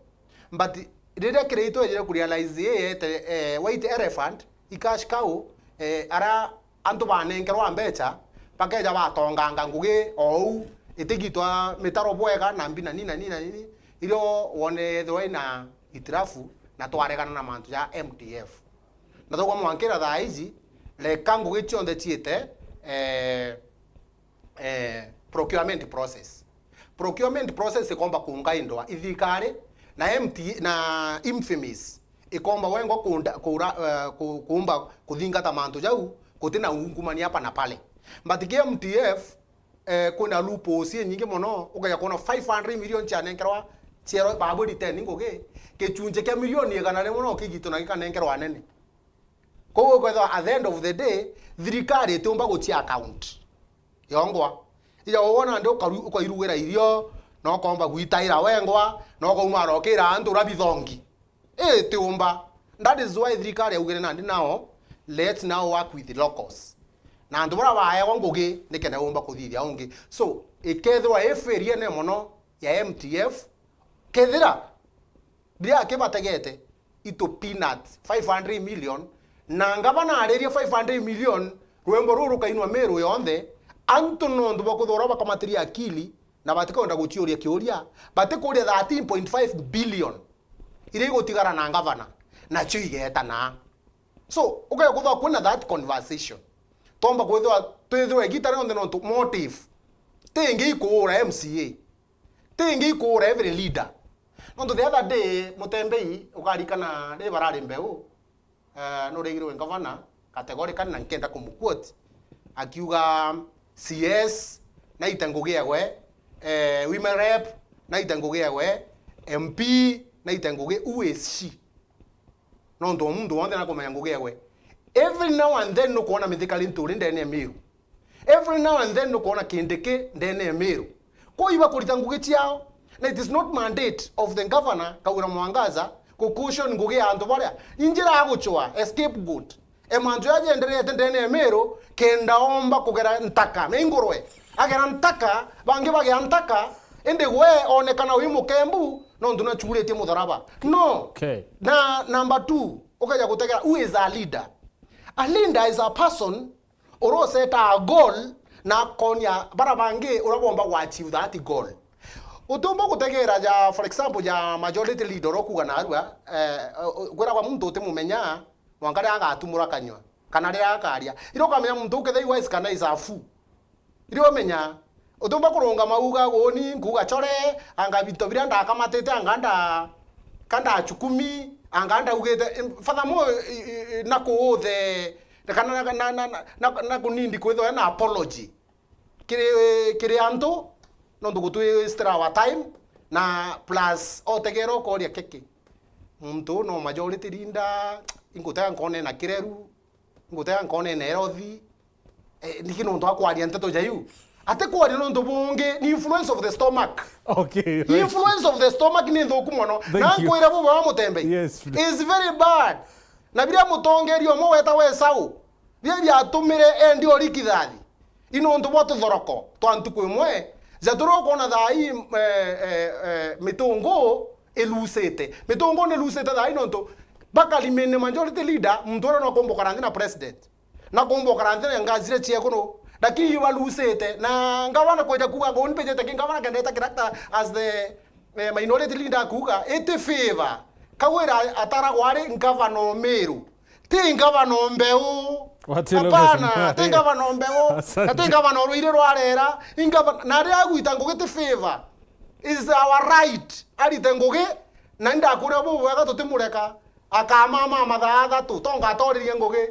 but riria Kiraitu ejire kurealize ii yete, eh, white elephant, i cash cow, eh, ara antu banenkerwa mbeca, bakeja batonganga ngugi ou, itigitwa mitaro bwega na mbi na nini na nini na nini, irio wone yethirwa ina itirafu na twaregana na mantu ja M T F. Na tauga mwankira thaa iji, reka ngugi cionthe ciite, eh, eh, procurement process. Procurement process ikomba kungaindwa ithirikari na M T, na IMFMIS ikomba wengwa kunda-, kura-, eh, ku-, kuumba kuthingata mantu jau, gutina ungumania hapa na pale. But ki M T F, eh, kwina loopholes inyingi mono, ukeja kwona five hundred million cianenkerwa ciero babu return ngugi, gicunji kia milioni igana rimwe no kigitwe na gikanenkerwa anene. Koguo ukwethwa at the end of the day, thirikari itiumba gucia account yongwa. Ija wona ndi ukaru-, ukairugira irio, na ukomba gwitaira wengwa, na ukauma arokira antu uria bithongi. Ii, tiumba. That is why thirikari yaugire nandi now, let's now work with the locals. Na antu baria baewa ngugi, nikenda umba kuthithia ungi. So, ikethirwa i failure nene mono ya M T F, kethira biria akibategete, itu peanuts, five hundred million, na ngavana aririe five hundred million, rwimbo ruru rukainwa Meru yonthe, antu nontu bwa kuthora bakamatiria akili, na batikwenda guciuria kiuria, batikuria thirteen point five billion iria igutigara na ngavana, nacio igeeta naa. So, ukaya kwithwa kwina that conversation. Tomba kwithwa, twithirwe igita rionthe nontu motive. Tingi ikuura M C A. Tingi ikuura every leader. Nontu the other day, Mutembei, ukarikana ri barari mbeu, eh, nuregirwe ngavana, categorically, na nkenda kumuquote, akiuga, C S, naite ngugi ewe, eh, women rep, naite ngugi ewe, M P, naite ngugi, who is she? Nontu o muntu wonthe nakumenya ngugi ewe. Every now and then nukwona Mithika Linturi ndene ya Meru. Every now and then nukwona Kindiki ndene ya Meru. Kwa iba kurita ngugi ciao, na it is not mandate of the governor, Kawira Mwangaza, ku caution ngugi ya antu baria. Ni njira ya gucwa, a scapegoat. E mantu ya jenderete ndene ya Meru, kenda omba kugera ntaka, na ingurwe. Agera ntaka, bangi bagea ntaka, indi gwe onekana wi mukembu, nontu nachuritie mutharaba. No. Okay. Na number two, ukaja gutegera, who is a leader? A leader is a person uroseta a goal na akonia bara bangi uria bomba gwa achieve that goal. Utumba gutegera ja, for example, ja majority leader uria ukuga narua, eh, kwiragwa muntu utimumenya, mwanka riria agatumura kanyua, kana riria akaria. Iria ukamenya muntu ukethira i wise kana is a fool. Iria umenya, utumba kurungama uga, "Uuni nkuuga chore, anga binto biria ndakamatite, anga nda-, ka ndachukumi, anga ndaugite." Furthermore, i-, i-, i-, na kuuthe, kana na, na, na, na, na, na kunindi kwithwa na apology kiri, kiri antu, nontu gutwi waste our time, na plus otegera ukoria kiki. Muntu no majority leader, ingutega nkone na kireru, ngutega nkone na erothi. Eh, niki nontu akwaria nteto ja iu? Ati kwaria nontu bungi, ni influence of the stomach. Okay, right. Influence of the stomach ni nthuku mono. Thank you. Na nkwire bu baba Mutembei. Yes, please. It's very bad. Na biria mutongeria umwe wetagwa Esau, biria biatumire endia urikithathi, i nontu bwa tuthoroko twa ntuku imwe, Ja turia ukwona thaa ii, eh, eh, eh, mitungu ilusite. Mitungu ni lusite thaa ii nontu bakalimene majority leader, muntu uria no akomba ukara nthi na president. Na kumba ukara nthi na ngazire cia iguru. Lakini ibalusite. Na ngavana kwija kuuga ngo, ni mbijite ki ngavana kendete character as the, eh, minority leader kuuga, iti favor. Kawira ataragwa ari ngavana o Meru. Ti ngavana o mbeu. Watile Hapana, Mheshimiwa. Ti ngavana o mbeu. Asante. Na ti ngavana o ruiri rwa rera. I ngavana, na aria agwita ngugi ti favor. Is our right. Arite ngugi, na indakuria bubwega tutimureka. Akamama mathaa athatu, tonga atoririe ngugi.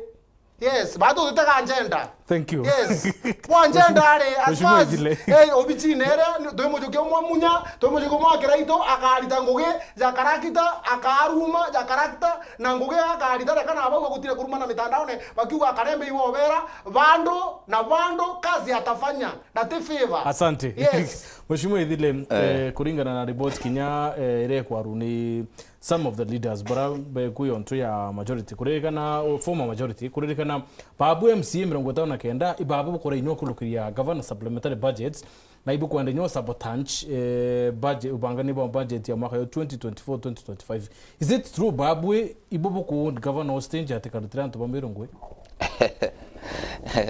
Yes, batu tutega njenda. Thank you. Yes. Kwa njenda ari, as Mheshimiwa far as, Ijile. Eh, obichine ere, twi mujuki umwe munya, twi mujuki umwe wa Kiraitu, akarita ngugi ja karakita, akaruma ja karakita, na ngugi akarita reka na bau bagutire kuruma na mitandaone, bakiuga akarembe iwe obera, bando na bando kazi atafanya, na ti favor. Asante. Yes. Mheshimiwa Ithile, Eh. eh, kuringana na report kinya, eh, iria ikwaru ni some of the leaders bara beku yontu ya majority, kuririkana, o, former majority, kuririkana babu M C A mirongo itano na kenda, ibabu bukora inyua kulukiria governor supplementary budgets, na ibu kwenda inyua sabotage, eh, budget, ubangani bwa budget ya mwaka yo twenty twenty-four, twenty twenty-five. Is it true babu, ibu buku governor stage ati karutira antu ba Meru ngui?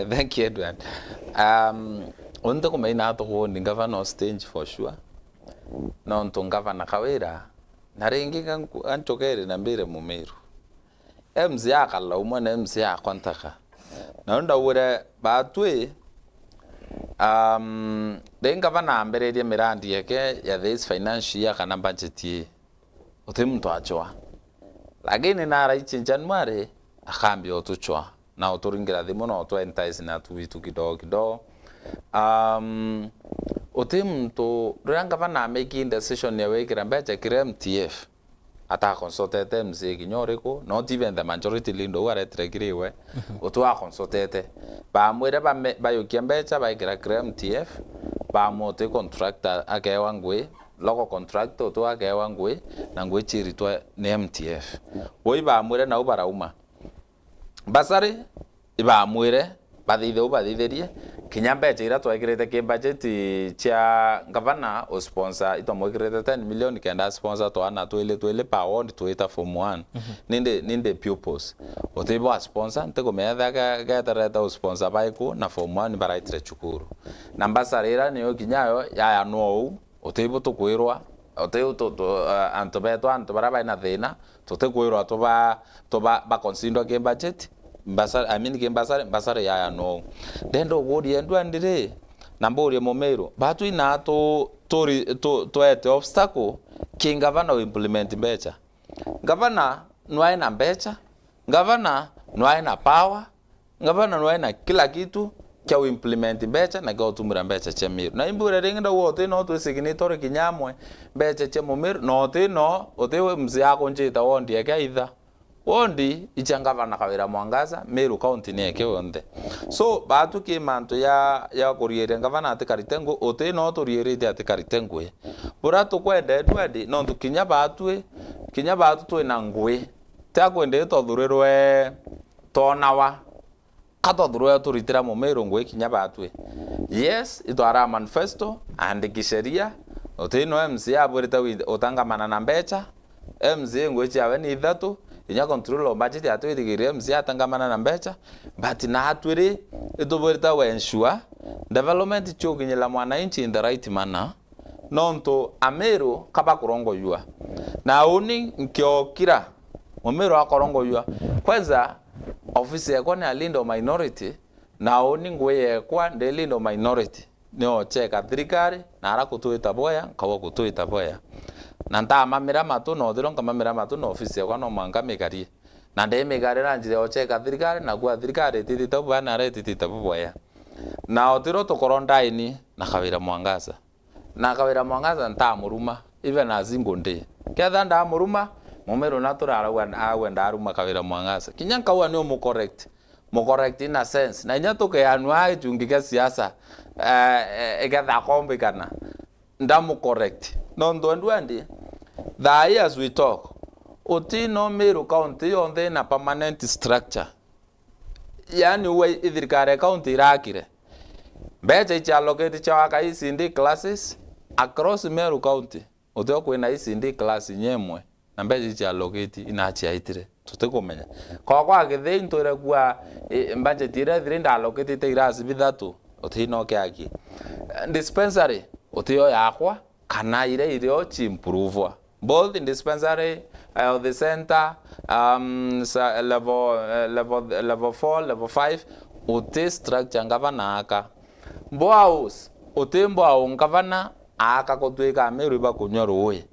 Thank you, Edward. Um, unte kumaina atu kundi governor stage for sure. Nontu governor Kawira, na ringi ganku-, gancokere na mbire Mumiru. M C A akala umwe na M C A akwa ntaka. Na unda ure batwi, um, ringi gavana ambiririe mirandi yake ya this financial year kana budget ii. Uti muntu achwa. Lakini naraichie January, akambia utuchwa. Na uturingira thimu na utwa entice na twitu kidogo kidogo. Um, uti muntu, riria ngavana making decision ya wikira mbecha kiri M T F, ata consultete M C A kinya uriku, not even the majority leader u aretire kiri we, utu a consultete. Bamwire bame-, bayukia mbecha baikira kiri M T F, bamwe uti contractor akewa ngui, local contractor utu akewa ngui, na ngui chiritwe ni M T F. Boi bamwire nau barauma. Basari, ibamwire, bathithe u bathithirie, kinya mbecha iria twekirite ki budget cia ngavana usponsor, itwamwikirite ten million kenda sponsor twana twili twili per ward twita form one. Mhm. Nindi, nindi pupils. Utibo a sponsor, ntikumenya ethia ge-, geterete usponsor baiku na form one baraitire cukuru. Na basari iria niyo kinya yo yayanwa uu, utibu tukwirwa, utibu tu, tu, eh, antu betu, antu baria baina thina, tutikwirwa tuba, tuba, ba consider ki budget, mbasa-, I mean, ki mbasari, mbasari yaya no. Ndenda uguria ndwandi ri, na mburie Mumiru, batu ina tu, turi, tu, twete obstacle, ki ngavana u implement mbecha. Ngavana nwai na mbecha, ngavana nwai na power, ngavana nwai na kila kitu kia u implement mbecha na kia utumira mbecha cia Miru. Na imbwire ringi ndauga uti no twi signatory kinya amwe mbecha cia Mumiru, na uti no, uti mzee akunjita wondi yake aitha. Wondi icha ngavana Kawira Mwangaza, Miru County ni yake yonthe. So, batu ki mantu ya, ya kurieria ngavana ati karite ngu, uti no turieritie ati karite ngui. Bura tukwenda Edward, nontu kinya batwi, kinya batu twina ngui. Ti akwenda itothurirwe tonawa. Ka tothurirwe turitira Mumiru ngui kinya batwi. Yes, itwara manifesto, andiki sheria, uti no M C A abwirite wi-, utangamana na mbecha, M C A ngui ciawe ni ithatu, inya control of budget yatwirigirie M C A atangamana na mbecha, but natwi ri, itubwirite we ensure development ciukinyira mwananchi in the right manner. Nontu Amiru kabakurongojua. Na uni nkiokira, Mumiru akorongojua. Kwanza, ofisi yakwa ni a leader of minority, na uni ngui yekwa ndi leader of minority. Nio cheka thirikari, na ara kutwita boya, nkawa kutwita boya. Na ntamamira matu, na uthiro nkamamira matu, na ofisi yakwa no mwanka mikarie. Na ndimikarira njira ya ucheka thirikari, na kwa thirikari ititite bubaya, na ara ititite bubaya. Na uthiro tukorwo ndaini na Kawira Mwangaza. Na Kawira Mwangaza ntamuruma, even a single day. Ketha ndamuruma, Mumiru na turarauga agwe ndaruma Kawira Mwangaza. Kinya nkauga ni umucorrect. Mucorrect in a sense. Na inya tukeanua gichungi kia siasa, eh, eh, iketha akombikana. Ndamucorrect. Nontu ndwandi, thaa hii as we talk, uti no Miru County yonthe ina permanent structure. Yaani, uwe i thirikari ya county irakire. Mbeca ici allocate cia waka E C D classes across Meru County, utio kwina E C D class inya imwe, na mbeca ici allocate inaciaitire, tutikumenya. Kwa kwa Githii ntwire kuwa, e, budget iria ithire nda allocate ite irasi bithatu, uti no kiaki. Dispensary, utio yakwa, kana iria irio ci improve-wa. Both in dispensary, health center, um, sa-, level, eh, level, level four, level five, uti structure ngavana aka. Mboa house, uti mboa house ngavana aka gutwika Ameru ibakunywa ruui.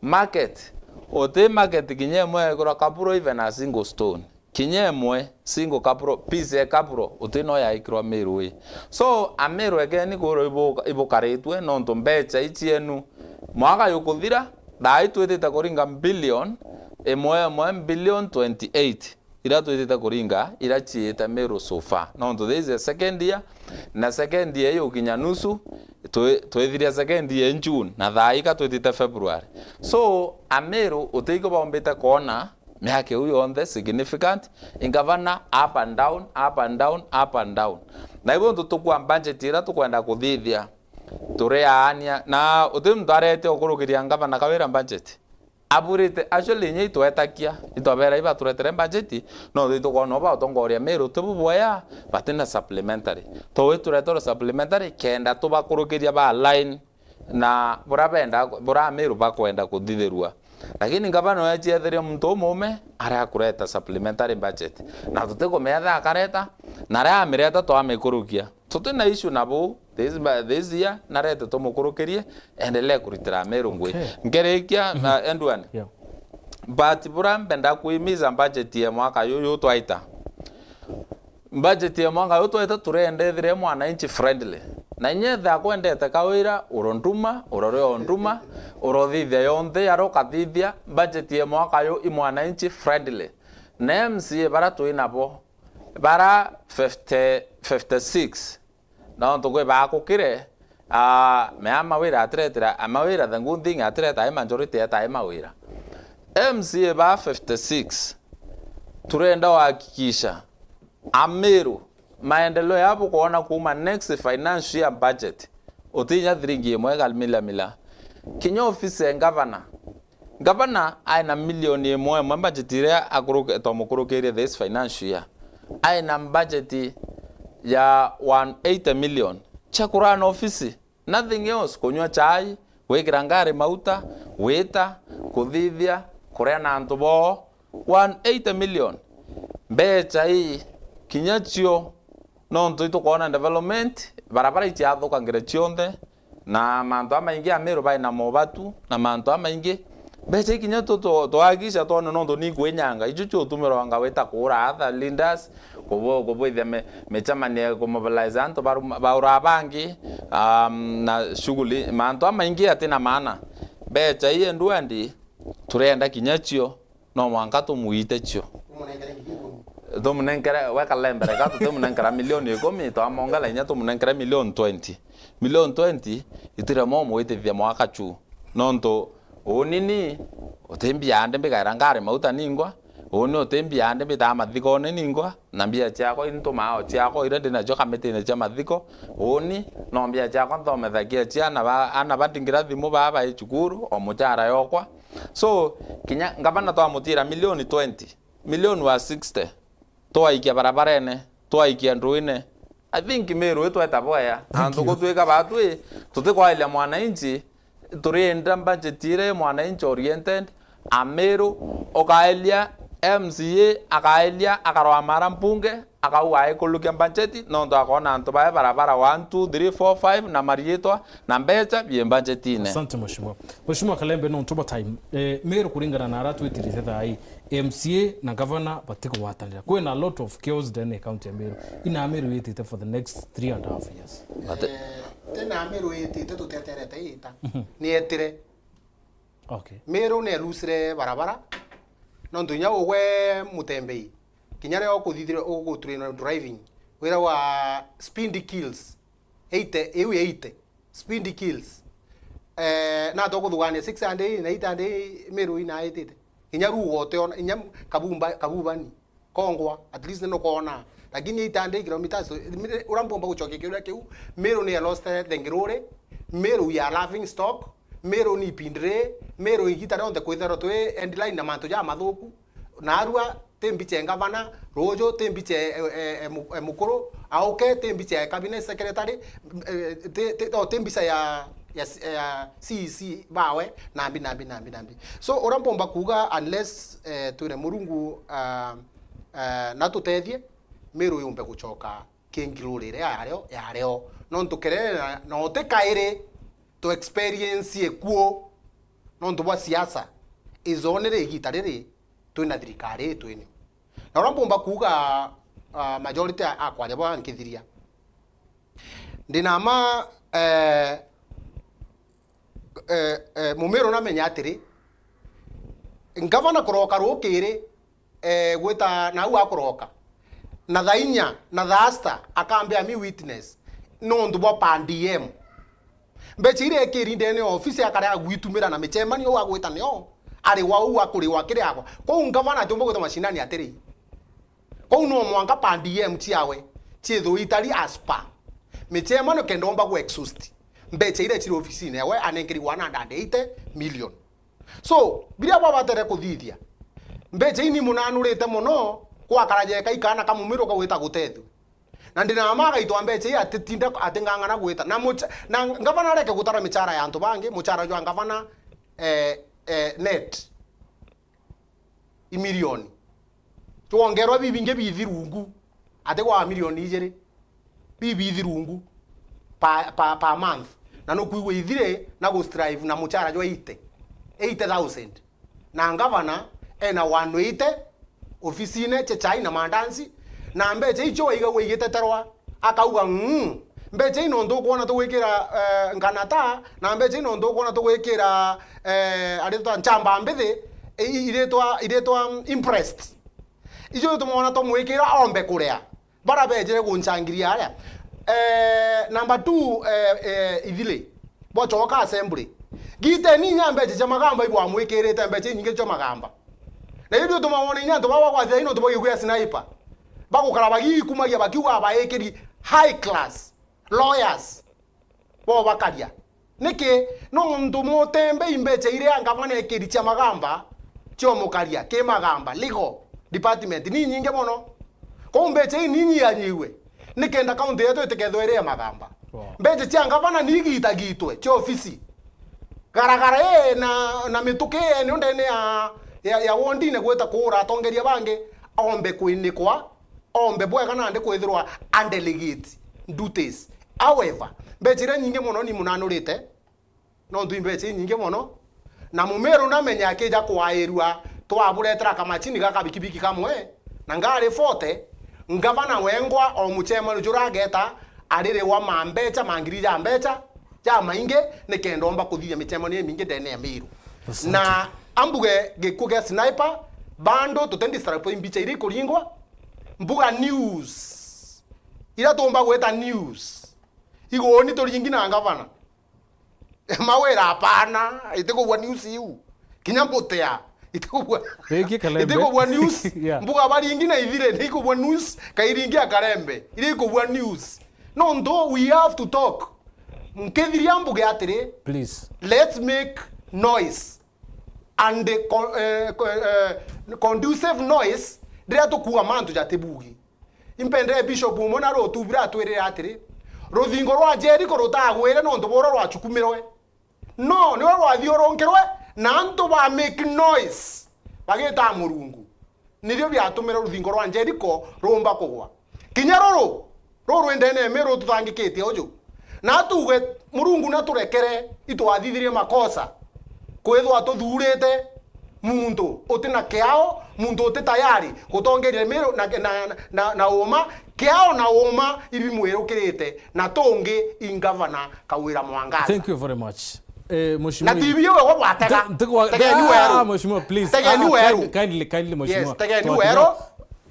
Market, uti market kinya imwe yaigurwa kaburo, even a single stone. Kinya imwe, single kaburo, piece ya kaburo, uti no yaikirwa Meru ii. So, Ameru ekeni kwirwa ibu-, ibukaritwe, nontu mbeca ii cienu, mwaka yukuthira, thaa ii twitite kuringa billion imwe imwe, billion twenty-eight, iria twitite kuringa, iria ciite Meru so far. Nontu this is a second year, na second year ii ukinya nusu, twi-, twithiria second year in June, na thaa ii ka twitite February. So, Ameru utikio bombite kwona, miaka iu yonthe significant, ingavana up and down, up and down, up and down. Na ibu ntu tukua budget iria tukwenda kuthithia, turiaania, na uti muntu arete ukurukiria ngavana Kawira budget. Aburite, actually, inya itwetakia, itwabera iba turetere budget, no tukwona uba utongoria Meru ti bubwea, batina supplementary. Towe turetere supplementary, kenda tubakurukiria ba line na bura benda, bura Ameru bakwenda kuthithirua. Lakini ngavana oya ciethiria muntu umume aria akureta supplementary budget. Na tutikumenya tha akareta, na aria amireta twamikurukia. Tutina issue nabo, this, this year, narete tumukurukirie, endelee kuritira Ameru ngui. Okay. Nkirikia, mhm, na Edward. Yeah. But bura mbenda kuimiza budget ya mwaka yuyu twaita. Budget ya mwaka uyu twete turenda ithire mwananchi friendly. Na inya etha akwendete Kawira, uronduma, urore onduma, urothithia yonthe, arokathithia, budget ya mwaka uyu i mwananchi friendly. Na M C A bara twi nabo, bara fifty, fifty-six. Nontu kwi bakukire, ah, mea Mawira atiretera, a Mawira the good thing atireta ai majority eta ai Mawira. M C A ba fifty-six, turenda uhakikisha Ameru, maendeleo ya bukoona kuuma next financial year budget, utinya thiringi imwe ikamila mila. Kinya ofisi ya ngavana, ngavana aina milioni imwe imwe budget iria akuruke-, twamukurukirie this financial year. Aina budget ya one eighty million cia kurana ofisi. Nothing else, kunywa chai, gwikira ngari mauta, gwita, kuthithia, kuria na antu boo, one eighty million. Mbeca ii, kinya cio, nontu itukwona development, barabara iciathukangira cionthe, na mantu amaingi Ameru bai na mobatu, na mantu amaingi. Mbeca ii kinya tu-, tu-, twahakikisha twone nontu ni kwinyanga, icio ciutumirwanga wita kuura other leaders, kubu-, kubwithia mi-, micemanio ya kumobilize antu baru-, baura bangi, um, na shughuli, mantu amaingi atina maana. Mbeca ii endu endi, turenda kinya cio, no mwanka tumwite cio. Tumunenkere ngiri ikumi. Tumunenkere, we kalembere ka, tutimunenkera milioni ikumi, twamongela inya tumunenkere milioni twenty. Milioni twenty, itirema umwitithia mwaka cu. Nontu, uni ni, uti mbia andi mbikaira ngari mauta ningwa, uni uti mbia andi mbitaa mathikone ningwa, na mbia ciakwa intumaa o ciakwa iria ndi nacio kamitine cia mathiko, uni, no mbia ciakwa nthomethagia ciana ba, ana bandingira thimu baa bai cukuru, o mucara yokwa. So, kinya ngavana twamutira milioni twenty, milioni wa sixty, twaikia barabarene, twaikia nduine. I think Meru itweta bwea. Thank you. Antu gutwika batwi, tutikwailia mwananchi, turienda budget iria mwananchi oriented, Ameru, ukaelia M C A, akaelia, akarwa mara mbunge, akauga aikulukia budget, nontu akona antu bae barabara one, two, three, four, five, na mariitwa, na mbeca bie budgetine. Asante, Mheshimiwa. Mheshimiwa Kalembe, nontu bwa time, eh, Meru kuringana na ara twitiritie thaa ii, M C A na governor batigwatanira. Kwina a lot of chaos ndene ya county ya Meru. Ina Meru yitite for the next three and a half years. But eh, tena Meru yitite tuteterete ita. Mhm. Ni etire. Okay. Meru ni elusire barabara. Nontu inya ugwe mutembei. Kinya ria ukuthithire ugutrain driving. Wira wa speed kills. Eighty, iu ya eighty. Speed kills. Eh, na tukuthugania six hundred na eight hundred Meru inaitite. Inya rugo uteona, inya kabumba, kabubani. Kongwa, at least nukona. Lakini eight hundred kilometers, uria mpomba gucokia kiuria kiu, Meru ni a lost the ngiruri, Meru we are laughing stock, Meru ni ipindi ri, Meru igita rionthe kwithirwa twi headline na mantu ja mathuku. Narua ti mbicha ya ngavana, ruju ti mbicha ya, e, e, e, mu-, e, mukuru auke, ti mbicha ya cabinet secretary, e, ti, ti, no, ti mbicha ya, ya, ya C E C bawe, nambi, nambi, nambi, nambi. So, uria mpomba kuuga, unless, e, twire Murungu, a, e, natutethie, Meru yumbe gucoka ki ngiruri iria yario, yario. Nontu kerere na, na uti kairi tu experience ikuo nontu bwa siasa. Izone ri igita riri twina thirikari ii twinio. Na uria mpumba kuuga, ah, majority a, a kwaria bwa nkithiria. Ndina ma, eh, eh, eh, Mumiru namenya atiri, ngavana kuroka rukiri, eh, gwita nau akuroka. Na thaa inya, na thaa sita, akambia mi witness, nontu bwa per D M. Mbecha iria ekiri ndene ya ofisi akarea gwitumira na michemanio uu agwita nio, ari wa uu akuriwa kiri akwa. Kwou ngavana atiumba gwita mashinani atiri. Kwou no mwanka per D M ciawe, ciithwe itari as per. Michemanio kenda omba gu exhaust. Mbecha iria ciri ofisine yawe anenkeri one hundred and eighty million. So, biria bwabatere kuthithia, mbecha ii ni munanurite mono, gwakara jeka ikana ka Mumiru kagwita gutethua. Na ndina ma agaitwa mbecha ii atitinda, ating'ang'ana gwita. Na mucha-, na ngavana areke gutara michara ya antu bangi, muchara jwa ngavana, eh, eh, net imilioni. Twongerwa bibingi bithirungu. Ati gwa milioni ijiri. Bibithirungu per, per, per month. Na nukwigua ithiri na gustrive na muchara jwa eighty. Eighty thousand. Na ngavana ena one eighty ofisine cia chai na mandansi, na mbecha icio waiga wigiteterwa, akauga, "Ng'uu, mbecha ii nontu ukwona tugwikira, eh, nkanata, na mbecha ii nontu ukwona tugwikira, eh, aria tuta nchamba mbithi, i-, i-, iritwa, iritwa impressed." Icio tumwona tumwikira ombe kuria. Bara bejire guncangiria aria. Eh, number two, eh, eh, ithili. Bwachoka assembly. Giteni inya mbecha cia magamba ibwamwikirite mbecha inyingi cia magamba. Na ibio tumawona inya antu baba gwathira ino tubagikwia sniper. Bagukara bagikumagia bakiuga abaikiri high class lawyers. Bo bakaria. Niki? Nontu mutembei mbecha iria ngavana ekiri cia magamba cia umukaria ki magamba, legal department, ni nyingi mono. Kwou mbecha ii ni inyianyiwe, nikenda kaunti yetu itikethwe iri ya magamba. Wow. Mbecha cia ngavana ni igitagitwe cia ofisi. Garagara ii na, na mituki ii ene ndene ya, ya, ya wondine gwita kuura atongeria bangi, ombe kwinikwa, ombe bwega nandi kwithirwa a delegate duties. However, mbecha iria nyingi mono ni munanurite, nontu i mbecha inyingi mono, na Mumiru namenya akija kwairua, twaburetera kamachini ga kabikibiki kamwe, na ngari forty, ngavana wengwa o muchemani juria ageta, aririwa ma mbecha, ma ngiri ja mbecha, jamaingi, nikenda omba kuthithia michemanio imingi ndene ya Meru. Asante. Na ambuge gikuo gia sniper, bando tute distract i mbicha iria ikuringwa, mbuga news. Iria tumba gwita news. Iguni turingi na ngavana. Mawira apana, itikugua news iu. Kinya mbutea, itikugua. Riki Kalembe. Itikugua news. Yeah. Mbuga baringi na ithire, ni ikugua news, kairingi a Kalembe. Iria ikugua news. Nontu we have to talk. Nkithiria mbuge atiri, please, let's make noise and the co-, eh, co-, eh, conducive noise riria tukuuga mantu jatibugi. Impendere Bishop umwe na rutu biratwirire atiri, ruthingo rwa Jeriko rutagwire nontu bworo rwachukumirwe. No, nio rwathiurunkirwe na antu ba make noise bagita Murungu. Nirio biatumire ruthingo rwa Jeriko rumba kugwa. Kinya ruru, ruru indene ime rututhangikitie uju. Na tuuge Murungu naturekere itwathithirie makosa. Kwithwa tuthurite muntu uti na kiao, muntu uti tayari gutongeria Meru na, na, na, na uma, kiao na uma ibimwirukirite, na tungi i ngavana Kawira Mwangaza. Thank you very much. Eh, Mheshimiwa. Na T V iwe gwatega. Te-, te-, tegeni ah, weru. Mheshimiwa, please. Tegeni ah, weru. Kindly, kindly, kindly, Mheshimiwa. Yes, tegeni weru.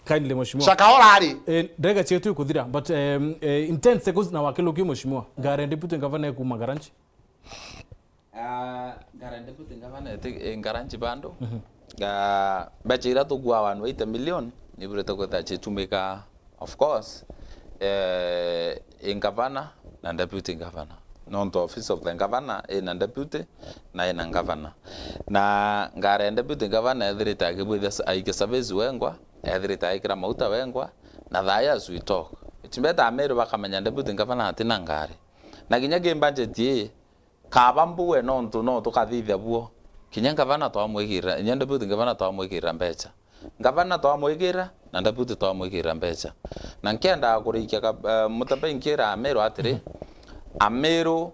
Kindly, Mheshimiwa. Shakaora ari. Eh, ndagika cietu ikuthira, but, um, eh, in ten seconds na wakiluki, Mheshimiwa. Ngaren Deputy Governor ekuma Garanchi. Ah, Ngaren Deputy Governor eti-, eh, Garanchi bando. Mhm. Ah, mbecha iria tugua one eighty million, niburite kwita chitumika of course, eh, i ngavana na deputy governor. Nontu office of the governor ina deputy na ina ngavana. Na ngari ya deputy governor ethirite akibwithia s-, aike service wengwa, ethirite aikira mauta wengwa, na thaai as we talk. Itimbeta Ameru bakamenya deputy governor atina ngari. Na kinya ki budget ii, kaba mbue nontu no tukathithia buo. Kinya ngavana twamwikira, kinya deputy ngavana twamwikira mbecha. Ngavana twamwikira, na deputy twamwikira mbecha. Na nkiendaga kurikia ka-, eh, mutabe nkira Ameru atiri, Ameru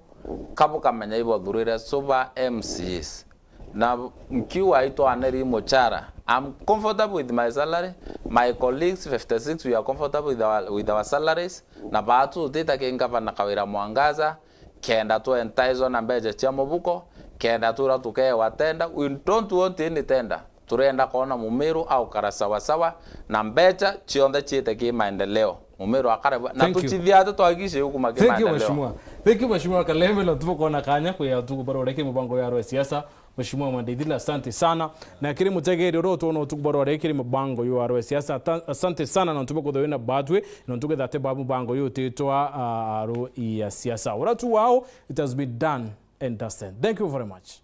kabukamenya ibothurire suba M C As. Na nkiuga itwaneri muchara. I'm comfortable with my salary. My colleagues fifty-six, we are comfortable with our, with our salaries. Na baatu tutita ki ngavana Kawira Mwangaza, kenda tu entice na mbecha cia mubuko, kenda tura tukeewa tenda. We don't want any tender. Turenda kwona Mumiru aukara sawasawa na mbecha cionthe ciite ki maendeleo. Mumiru akare bwa-, na Thank you. tuchithia ati twakishe ukuma ki Thank you, maendeleo. Mheshimiwa. Thank you, Mheshimiwa Kalembe, na tuko kuona kanya kuya tuku barua reke mubango ya rwa siasa. Mheshimiwa Mwandithila, asante sana. Na kiri mutegeri uria utwona utuku barua reke mubango yu arwe siasa. Ata-, asante sana na ntubo kuthwe na batwe, na ntuge thate ba mubango yu utitwa, ah, aru ya siasa. Ura tu wao, it has been done and dusted. Thank you very much.